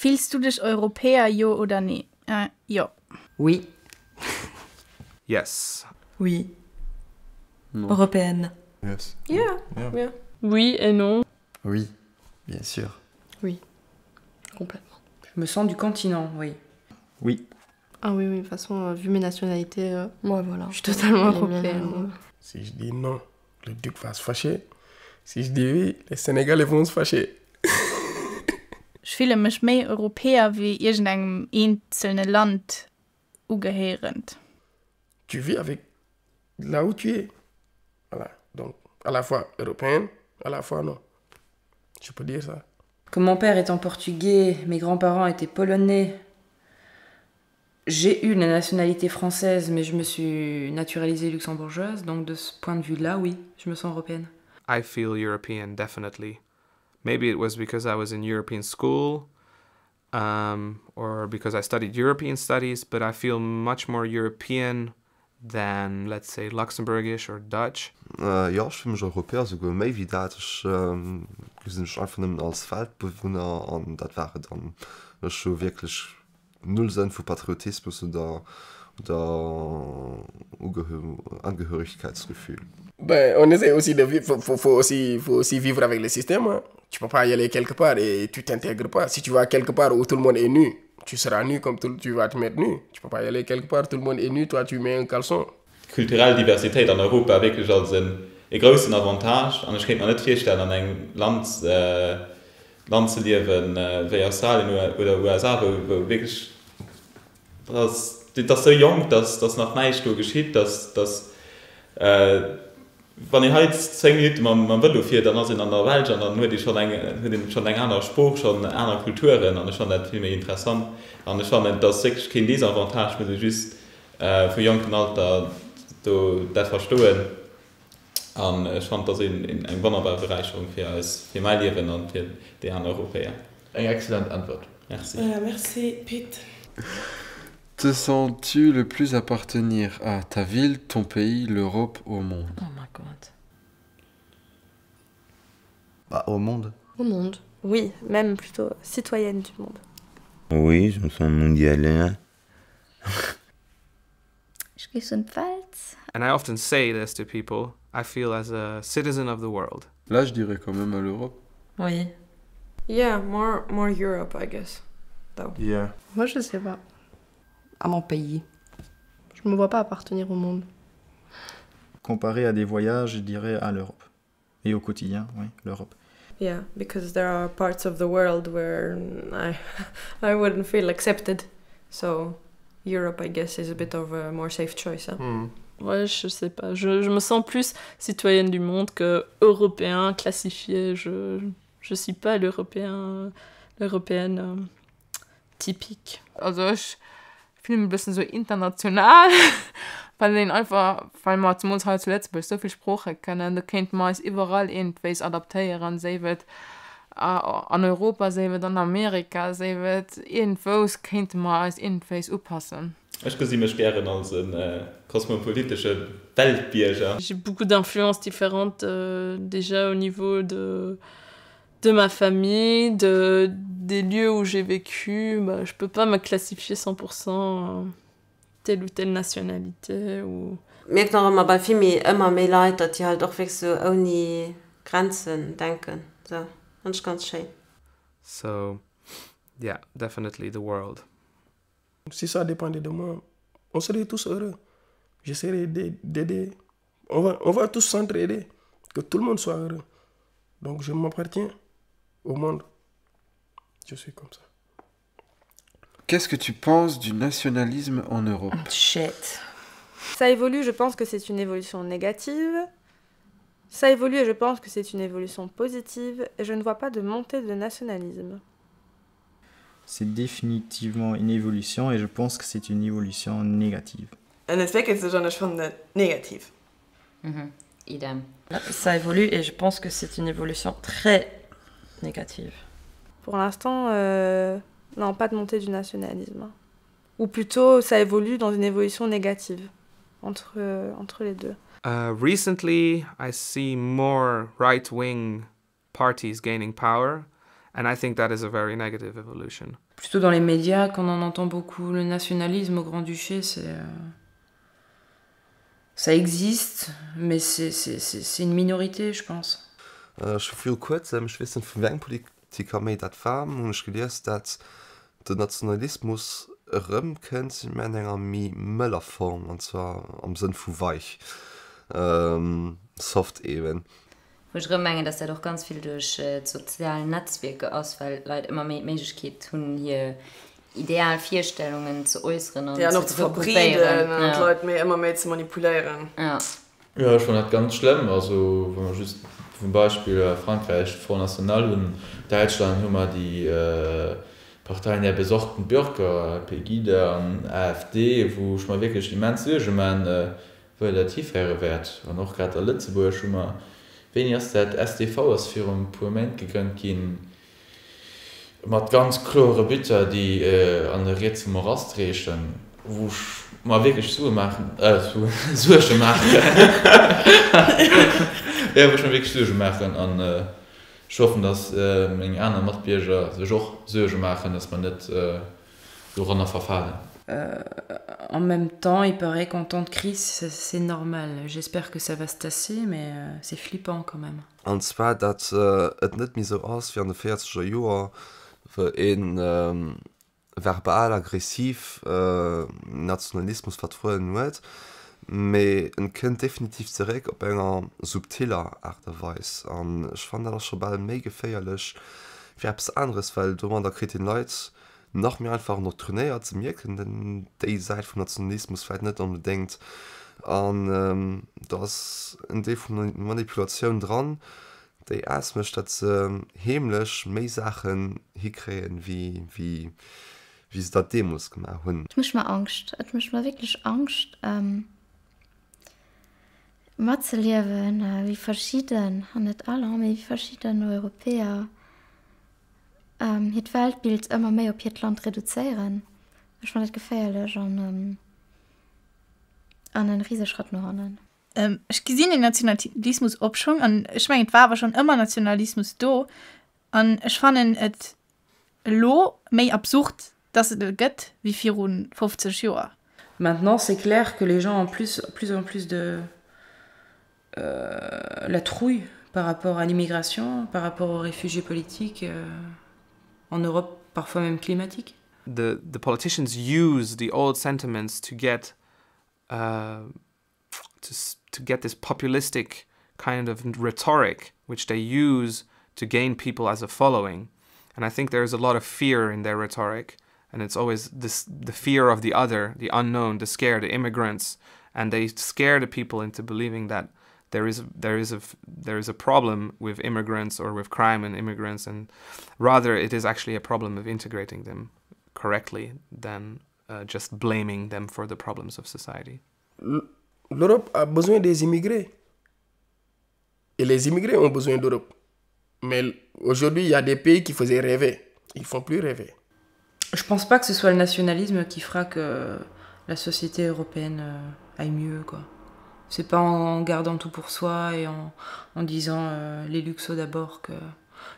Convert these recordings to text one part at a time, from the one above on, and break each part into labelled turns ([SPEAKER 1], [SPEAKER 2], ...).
[SPEAKER 1] Fills du dech Europäer, jo oder nee? Jo.
[SPEAKER 2] Oui.
[SPEAKER 3] Yes.
[SPEAKER 2] Oui. Non. Européenne.
[SPEAKER 4] Yes.
[SPEAKER 5] Yeah. Yeah. Yeah.
[SPEAKER 6] Oui et non.
[SPEAKER 4] Oui, bien sûr.
[SPEAKER 5] Oui. Complètement.
[SPEAKER 2] Je me sens du continent, oui.
[SPEAKER 4] Oui.
[SPEAKER 5] Ah oui, oui, de toute façon, euh, vu mes nationalités, euh, moi voilà. Je suis totalement européenne.
[SPEAKER 7] Si je dis non, le duc va se fâcher. Si je dis oui, les Sénégalais vont se fâcher.
[SPEAKER 1] Ech fille mech méi Europäer wéi iergendengem eenzelne Land ugehéierend.
[SPEAKER 7] Tu vis avec là où tu es. Voilà. Donc, à la fois européenne, à la fois non. Je peux dire ça.
[SPEAKER 2] Comme mon père étant portugais, mes grands-parents étaient polonais. J'ai eu la nationalité française, mais je me suis naturalisée luxembourgeoise, donc de ce point de vue-là, oui, je me sens européenne.
[SPEAKER 3] I feel European, definitely. Maybe it was because I was in European school um, or because I studied European studies, but I feel much more European than, let's say, Luxembourgish or Dutch.
[SPEAKER 8] Jo, ech fille mech Europäer, souguer méi wéi dat. Ech gesinn mech einfach nëmmen als Weltbewunner an dat war et dann. Ech hu wierklech null Sënn vu Patriotismus oder oder Angehörigkeitsgefühl.
[SPEAKER 7] Ben, on essaie aussi de vivre, faut, faut, aussi, faut aussi vivre avec le système. Hein. Tu peux pas y aller quelque part et tu t'intègres pas. Si tu vas quelque part où tout le monde est nu, tu seras nu comme tout, tu vas te mettre nu. Tu peux pas y aller quelque part, tout le monde est nu, toi tu mets un caleçon.
[SPEAKER 9] D'kulturell Diversitéit an Europa wierklech als en e groussen Avantage an ech kéint mer net virstellen an engem Land Land ze liewen wéi Australien oder USA wou wou wierklech dass et ass sou jonk dass dass nach näischt do geschitt dass dass wann een hei 10 Minutte mam mam Vëlo fiert dann ass een an der Belsch an dann huet ee schonn eng huet een schonn eng aner Sprooch schonn aner Kulturen an ech fannen dat vill méi interessant an ech fannen et ass wierklech keen Desavantage muss ee just vu jonkem Alter do dat verstoen an ech fannen et ass eng wonnerbar Beräicherung fir eis, fir mäi Liewen an fir déi aner Europäer.
[SPEAKER 10] Eng excellent Äntwert.
[SPEAKER 9] Merci.
[SPEAKER 11] Merci Pit.
[SPEAKER 12] Te sens-tu le plus appartenir à ta ville, ton pays, l'Europe, au monde?
[SPEAKER 2] Oh my God.
[SPEAKER 4] Bah, au monde.
[SPEAKER 5] Au monde. Oui, même plutôt citoyenne du monde.
[SPEAKER 13] Oui, je me sens mondialien.
[SPEAKER 14] Ech géif soen d'Welt.
[SPEAKER 3] And I often say this to people, I feel as a citizen of the world.
[SPEAKER 12] Là, je dirais quand même à l'Europe.
[SPEAKER 2] Oui.
[SPEAKER 5] Yeah, more, more Europe, I guess, though.
[SPEAKER 4] Yeah.
[SPEAKER 6] Moi, je sais pas.
[SPEAKER 2] À mon pays.
[SPEAKER 5] Je me vois pas appartenir au monde.
[SPEAKER 15] Comparé à des voyages, je dirais à l'Europe. Et au quotidien, oui, l'Europe.
[SPEAKER 5] Yeah, because there are parts of the world where I, I wouldn't feel accepted. So Europe, I guess, is a bit of a more safe choice. Hein?
[SPEAKER 6] Mm. Ouais, je sais pas. Je, je me sens plus citoyenne du monde que européen classifié. Je, je suis pas l'européen l'européenne euh, typique.
[SPEAKER 16] Also ech fillen mech e bëssen esou international, well een einfach, well mer zemools hei zu Lëtzebuerg esou vill Sprooche kënnen, do kéinte mer eis iwwerall iergendwéis adaptéieren, séif et an Europa, séif et an Amerika, séif et iergendwous kéinte mer eis iergendwéis upassen.
[SPEAKER 9] Ech gesi mech gären als e kosmopolitesche Weltbierger.
[SPEAKER 6] J'ai beaucoup d'influences différentes euh, déjà au niveau de de ma famille, de, des lieux où j'ai vécu, bah, je peux pas me classifier 100% euh, telle ou telle nationalité ou
[SPEAKER 17] Mierkt och ëmmer bei Fimi ëmmer méi Leit, datt déi halt och wierklech sou ouni Grenzen denken. Sou, fannt ech ganz schéin.
[SPEAKER 3] So yeah, definitely the world.
[SPEAKER 7] Si ça dépendait de moi, on serait tous heureux. J'essaierais d'aider. On va, on va tous s'entraider, que tout le monde soit heureux. Donc je m'appartiens au monde. Je suis comme ça.
[SPEAKER 12] Qu'est-ce que tu penses du nationalisme en Europe?
[SPEAKER 2] Shit.
[SPEAKER 5] Ça évolue, je pense que c'est une évolution négative. Ça évolue et je pense que c'est une évolution positive et je ne vois pas de montée de nationalisme.
[SPEAKER 15] C'est définitivement une évolution et je pense que c'est une évolution négative.
[SPEAKER 11] En entwéckelt sech an ech fannen et negativ.
[SPEAKER 2] Mhm. Idem. Ça évolue et je pense que c'est une évolution très négative.
[SPEAKER 5] Pour l'instant, euh, non, pas de montée du nationalisme. Ou plutôt, ça évolue dans une évolution négative entre, euh, entre les deux.
[SPEAKER 3] Uh, recently, I see more right-wing parties gaining power, and I think that is a very negative evolution.
[SPEAKER 2] Plutôt dans les médias qu'on en entend beaucoup le nationalisme au Grand-Duché, c'est euh, ça existe, mais c'est une minorité, je pense.
[SPEAKER 8] Ech hu viru kuerzem, ech weess net vu wéi engem Politiker méi dat war, hunn ech gelies, dat den Nationalismus erëmkënnt, mä an enger méi mëller Form, an zwar am Sënn vu weich, soft eben.
[SPEAKER 14] Wou ech erëm mengen, dass dat och ganz vill duerch d'sozial Netzwierker ass, well d'Leit ëmmer méi d'Méiglechkeet hunn, hir ideal Virstellungen ze äusseren
[SPEAKER 11] an ze verbreeden an d'Leit méi ëmmer méi ze manipuléieren.
[SPEAKER 9] Jo, ech fannen dat ganz schlëmm. Also wa mer just vum Beispill Frankräich, Front National hunn, Däitschland hu mer déi Parteien der besorgten Bürger, Pegida an AfD, wou ech mer wierklech immens Suerge man, wou dat hiféiere wäert. An och grad a Lëtzebuerg hu mer, wéini ass dat, SDV ass viru puer Méint gegrënnt ginn, mat ganz klore Butter, déi an e rietse Morast reechen, wou ech mer wierklech Sue maachen, Suerge maachen, jo, wou ech mer wierklech Suerge maachen. An ech hoffen, datt meng aner Matbierger sech och Suerge maachen, datt mer net doranner verfalen.
[SPEAKER 2] En même temps, il paraît qu'en temps de crise, c'est normal. J'espère que ça va se tasser, mais c'est flippant quand même.
[SPEAKER 8] An zwar dat et net méi sou ass wéi an de véierzeger Joer, wou ee verbal aggressiv Nationalismus vertrueden huet, mee en kënnt definitiv zeréck op enger subtiller Aart a Weis. An ech fannen dat ass scho bal méi geféierlech wéi eppes aneres, well domadder kritt een Leit nach méi einfach endoctrinéiert, se mierken déi Säit vum Nationalismus vläit net onbedéngt an do ass en Deel vu Manipulatioun dran, déi ausmécht, datt se heemlech méi Saachen hikréien, wéi se dat deemools gemaach hunn.
[SPEAKER 14] Et mécht mer Angscht, et mécht mer wierklech Angscht matzeliewen, wéi verschidden, an net all, mee wéi verschidden Europäer hiert Weltbild ëmmer méi op hiert Land reduzéieren. Ech fannen dat geféierlech an an en Riseschratt no hannen.
[SPEAKER 1] Ech gesinn den Nationalismus Opschwong an ech mengen et war awer schonn ëmmer Nationalismus do an ech fannen et elo méi absurd, dass et e gëtt wéi viru 50 Joer.
[SPEAKER 2] Maintenant c'est clair que les gens ont plus plus en plus de euh, la trouille par rapport à l'immigration, par rapport aux réfugiés politiques euh, en Europe, parfois même climatique.
[SPEAKER 3] The, the politicians use the old sentiments to get uh, to, to get this populistic kind of rhetoric which they use to gain people as a following. And I think there is a lot of fear in their rhetoric and it's always this the fear of the other, the unknown, the scare, the immigrants, and they scare the people into believing that there is there is a there is a problem with immigrants or with crime and immigrants and rather it is actually a problem of integrating them correctly than uh, just blaming them for the problems of society.
[SPEAKER 7] L'Europe a besoin des immigrés et les immigrés ont besoin d'Europe. Mais aujourd'hui, il y a des pays qui faisaient rêver. Ils font plus rêver.
[SPEAKER 2] Je pense pas que ce soit le nationalisme qui fera que la société européenne euh, aille mieux quoi. C'est pas en gardant tout pour soi et en, en disant euh, les luxos d'abord que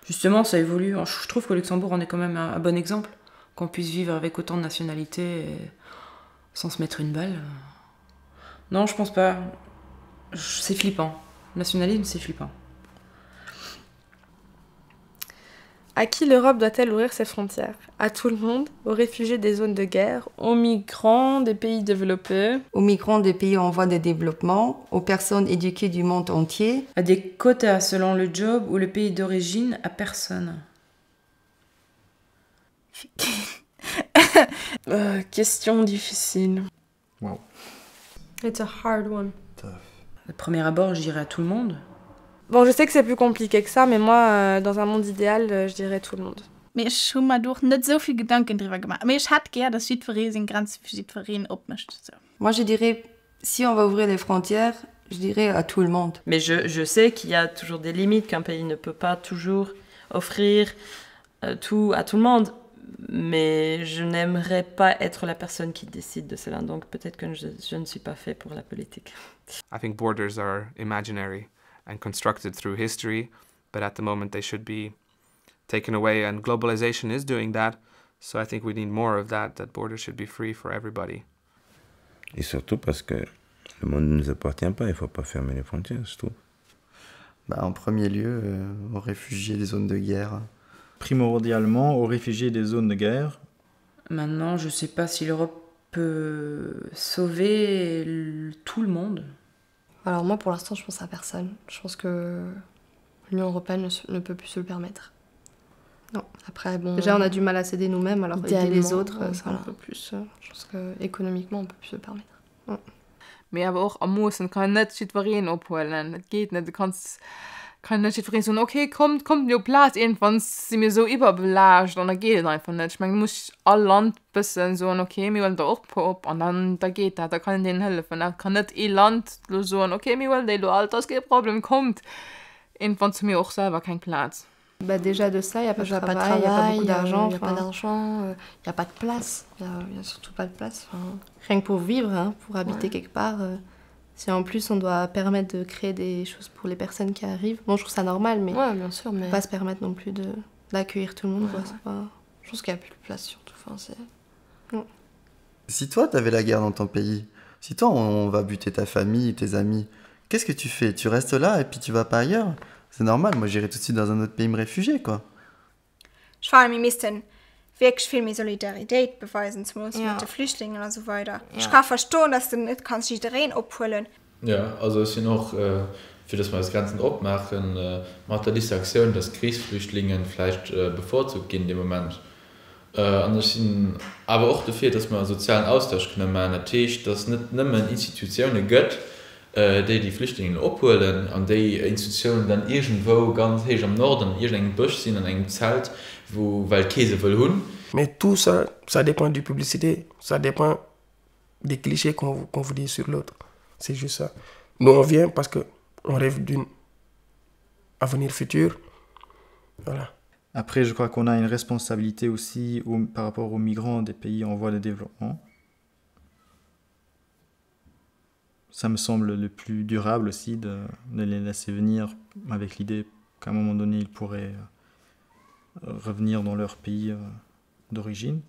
[SPEAKER 2] justement ça évolue. Je trouve que Luxembourg en est quand même un, un bon exemple qu'on puisse vivre avec autant de nationalités et sans se mettre une balle. Non, je pense pas. C'est flippant. Nationalisme, c'est flippant.
[SPEAKER 11] À qui l'Europe doit-elle ouvrir ses frontières? À tout le monde, aux réfugiés des zones de guerre,
[SPEAKER 6] aux migrants des pays développés,
[SPEAKER 10] aux migrants des pays en voie de développement, aux personnes éduquées du monde entier,
[SPEAKER 2] à des quotas selon le job ou le pays d'origine à personne.
[SPEAKER 6] euh, question difficile.
[SPEAKER 4] Wow.
[SPEAKER 5] It's a hard one.
[SPEAKER 4] Tough.
[SPEAKER 2] De premier abord, je dirais à tout le monde.
[SPEAKER 11] Bon, je sais que c'est plus compliqué que ça, mais moi, euh, dans un monde idéal, euh, je dirais tout le monde.
[SPEAKER 1] Mee ech hu mer do och net esou vill Gedanken driwwer gemaach. Mee ech hätt gär, dass jiddweree seng Grenze fir jiddwereen opmécht. Sou.
[SPEAKER 10] Moi je dirais si on va ouvrir les frontières, je dirais à tout le monde.
[SPEAKER 18] Mais je, je sais qu'il y a toujours des limites, qu'un pays ne peut pas toujours offrir euh, tout à tout le monde, mais je n'aimerais pas être la personne qui décide de cela, donc peut-être que je, je ne suis pas fait pour la politique.
[SPEAKER 3] I think borders are imaginary and constructed through history, but at the moment they should be taken away and globalization is doing that. So I think we need more of that that borders should be free for everybody.
[SPEAKER 13] Et surtout parce que le monde ne nous appartient pas, il faut pas fermer les frontières, je trouve.
[SPEAKER 4] Bah, en premier lieu euh, aux réfugiés des zones de guerre.
[SPEAKER 15] Primordialement aux réfugiés des zones de guerre.
[SPEAKER 2] Maintenant, je sais pas si l'Europe peut sauver tout le monde.
[SPEAKER 11] Alors moi pour l'instant je pense à personne. Je pense que l'Union européenne ne, ne peut plus se le permettre.
[SPEAKER 5] Non.
[SPEAKER 11] Après bon
[SPEAKER 5] Déjà on a du mal à s'aider nous-mêmes alors aider les autres
[SPEAKER 11] euh,
[SPEAKER 5] c'est
[SPEAKER 11] voilà.
[SPEAKER 5] un peu plus euh...
[SPEAKER 11] Je pense que économiquement on peut plus se le permettre.
[SPEAKER 16] Mm. Mee awer och a Moossen kann net jiddwereen ophuelen. Et geet net. Du kanns kann net jiddwereen soen, okay, kommt, kommt, mir hu Plaz. Iergendwann si mir esou iwwerbelaascht an da geet et einfach net. Ech mengen, do muss all Land bëssen soen, okay, mir huelen der och e puer op an dann da geet dat, da kann een deenen hëllefen. Dat kann net ee Land elo soen, okay, mir huelen déi elo all, dat ass kee Problem, kommt. Iergendwann hu mir och selwer keng Plaz.
[SPEAKER 5] Bah déjà de ça, il n'y a pas de
[SPEAKER 11] Déjà pas de
[SPEAKER 5] travail, il n'y a pas
[SPEAKER 11] travail,
[SPEAKER 5] beaucoup
[SPEAKER 11] il
[SPEAKER 5] d'argent.
[SPEAKER 11] n'y a pas
[SPEAKER 5] enfin,
[SPEAKER 11] d'argent, il n'y a pas de place, il n'y a, a surtout pas de place. Enfin...
[SPEAKER 5] Rien que pour vivre, hein, pour habiter
[SPEAKER 11] Ouais.
[SPEAKER 5] quelque part, euh, si en plus on doit permettre de créer des choses pour les personnes qui arrivent, bon je trouve ça normal, mais
[SPEAKER 11] ouais, bien sûr, mais
[SPEAKER 5] pas se permettre non plus de d'accueillir tout le monde.
[SPEAKER 11] Ouais,
[SPEAKER 5] quoi,
[SPEAKER 11] ouais.
[SPEAKER 5] c'est pas...
[SPEAKER 11] Je pense qu'il n'y a plus de place surtout. Enfin, c'est...
[SPEAKER 4] Si toi, t'avais la guerre dans ton pays, si toi, on va buter ta famille, tes amis, qu'est-ce que tu fais Tu restes là et puis tu vas pas ailleurs C'est normal, moi j'irai tout de suite dans un autre pays me réfugier, quoi.
[SPEAKER 19] Ech fannen, mir missten wierklech vill méi Solidaritéit beweisen, zemools
[SPEAKER 14] Ja.
[SPEAKER 19] mat de Flüchtlingen a sou weider. Ech
[SPEAKER 14] Ja.
[SPEAKER 19] ka verstoen, dass de net kanns jiddereen ophuelen.
[SPEAKER 9] Jo, also ech sinn och fir, dass mer eis Grenzen opmaachen, mat der Distraktioun, dass Krichsflüchtlingen vläicht bevorzugt ginn dee Moment. An ech sinn awer och dofir, dass mer e sozialen Austausch kënne maachen. Dat heescht, dass et net nëmmen Institutioune gëtt, déi déi Flüchtlingen ophuelen an déi Institutiounen dann iergendwou ganz héich am Norden an iergendengem Bësch sinn, an engem Zelt, wou, well kee se wëll hunn.
[SPEAKER 7] Mais tout ça, ça dépend du publicité, ça dépend des clichés qu'on qu'on vous dit sur l'autre. C'est juste ça. Nous, on vient parce que on rêve d'une avenir futur. Voilà.
[SPEAKER 15] Après, je crois qu'on a une responsabilité aussi au, par rapport aux migrants des pays en voie de développement. Ça me semble le plus durable aussi de, de les laisser venir avec l'idée qu'à un moment donné ils pourraient euh, revenir dans leur pays euh, d'origine,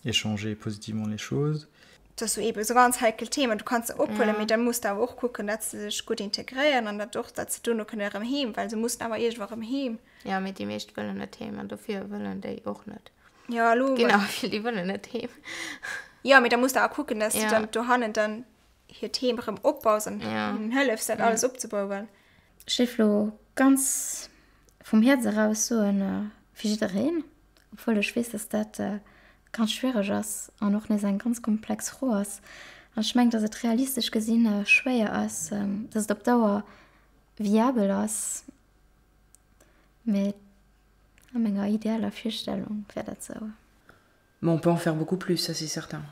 [SPEAKER 15] échanger positivement les choses.
[SPEAKER 19] Et ass sou eben esou ganz heikel Themen. Du kanns se ophuelen,
[SPEAKER 14] Ja.
[SPEAKER 19] mee da muss de awer och kucken, datt se sech gutt integréieren an datt och, datt se duerno kënne erëm heem, well se mussen awer iergendwa erëm heem.
[SPEAKER 14] Ja, mee déi meescht wëllen net heem an dofir wëllen déi och net.
[SPEAKER 19] Ja, elo.
[SPEAKER 14] Genau, vill déi wëllen net heem.
[SPEAKER 19] Jo, mee da muss de awer kucken, datt s du
[SPEAKER 14] Ja.
[SPEAKER 19] dann dohannen dann hiert Heem erëm opbaus an
[SPEAKER 14] Ja.
[SPEAKER 19] hinnen hëllefs, dat alles opzebauen.
[SPEAKER 14] Ech géif lo ganz vum Häerz eraus soen, fir jiddereen, obwuel ech weess, dass dat ganz schwiereg ass an och nees eng ganz komplex Fro ass. An ech mengen, dass et realistesch gesinn schwéier ass, dass et op Dauer viabel ass, mee a menger idealer Virstellung wär dat sou.
[SPEAKER 2] Mais on peut en faire beaucoup plus, ça c'est certain.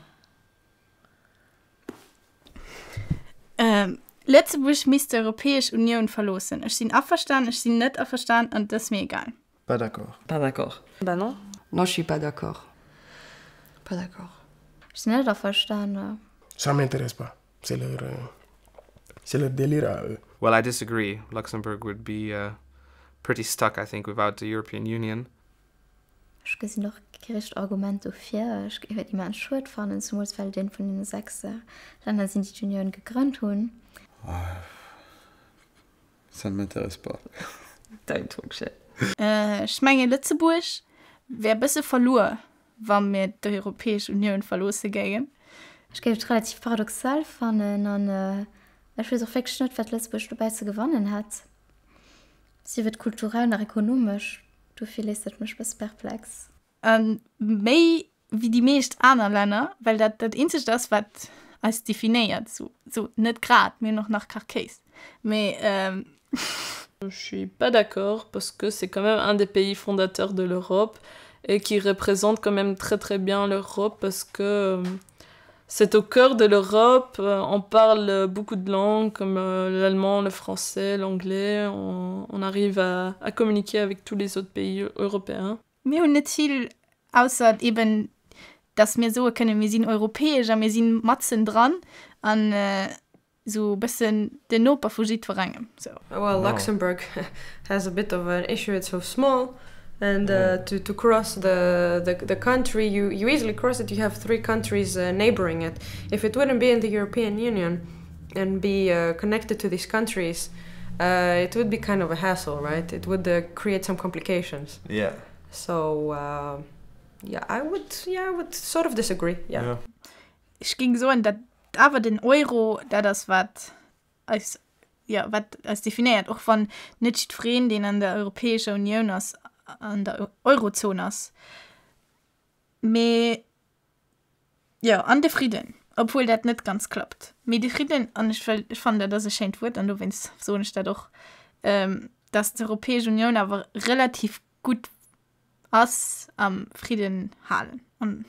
[SPEAKER 1] Lëtzebuerg misst d'Europäesch Unioun verloossen. Ech sinn averstan, ech sinn net averstan an et ass mir egal.
[SPEAKER 15] Pas d'accord.
[SPEAKER 18] Pas d'accord.
[SPEAKER 5] Bah non.
[SPEAKER 10] Non, je suis pas d'accord.
[SPEAKER 11] Pas d'accord.
[SPEAKER 14] Ech sinn net averstan.
[SPEAKER 7] Ça m'intéresse pas. C'est leur, euh, c'est leur délire à eux.
[SPEAKER 3] Well, I disagree. Luxembourg would be uh, pretty stuck, I think, without the European Union.
[SPEAKER 14] Ech gesinn och kee richtegt Argument dofir. Ech géif et immens schued fannen, zemools well et eent vun deene 6 Länner sinn, déi d'Unioun gegrënnt hunn.
[SPEAKER 12] Ça ne m'intéresse pas.
[SPEAKER 18] Don't talk shit.
[SPEAKER 1] Ech mengen Lëtzebuerg wär bësse verluer, wa mir d'Europäesch Unioun verloosse géingen.
[SPEAKER 14] Ech géif et relativ paradoxal fannen an ech weess och wierklech net, wat Lëtzebuerg dobäi ze gewannen hätt, sief et kulturell nach ekonomesch. Dofir léisst et mech bësse perplex.
[SPEAKER 1] A méi wéi déi meescht aner Länner, well dat dat eenzegt ass, wat eis definéiert. Sou, sou net grad, mir hunn och nach Kachkéis, mee.
[SPEAKER 6] Je suis pas d'accord parce que c'est quand même un des pays fondateurs de l'Europe et qui représente quand même très très bien l'Europe parce que euh, c'est au cœur de l'Europe, euh, on parle beaucoup de langues comme euh, l'allemand, le français, l'anglais, on, on arrive à, à communiquer avec tous les autres pays européens.
[SPEAKER 1] Mir hunn net vill, ausser eben, datt mir soe kënnen, mir sinn europäesch a mir si matzen dran an esou e bëssen den Noper vu jiddwerengem. Sou.
[SPEAKER 5] Well, Luxembourg has a bit of an issue, it's so small. And uh, to, to cross the, the, the country, you, you easily cross it, you have three countries uh, neighboring it. If it wouldn't be in the European Union and be uh, connected to these countries, uh, it would be kind of a hassle, right? It would uh, create some complications.
[SPEAKER 4] Yeah.
[SPEAKER 5] So uh, yeah, I would yeah, I would sort of disagree. Yeah.
[SPEAKER 3] yeah.
[SPEAKER 1] Ech géing soen, datt awer den Euro dat ass, wat eis, jo, wat eis definéiert, och wann net jiddwereen, deen an der Europäescher Unioun ass, an der Eurozon ass. Mee jo, an de Fridden, obwuel dat net ganz klappt. Mee de Fridden, an ech wëll, ech fannen, dat ass e schéint Wuert an dowéinst soen ech dat och, datt d'Europäesch Unioun awer relativ gutt ass am Fridden halen. An.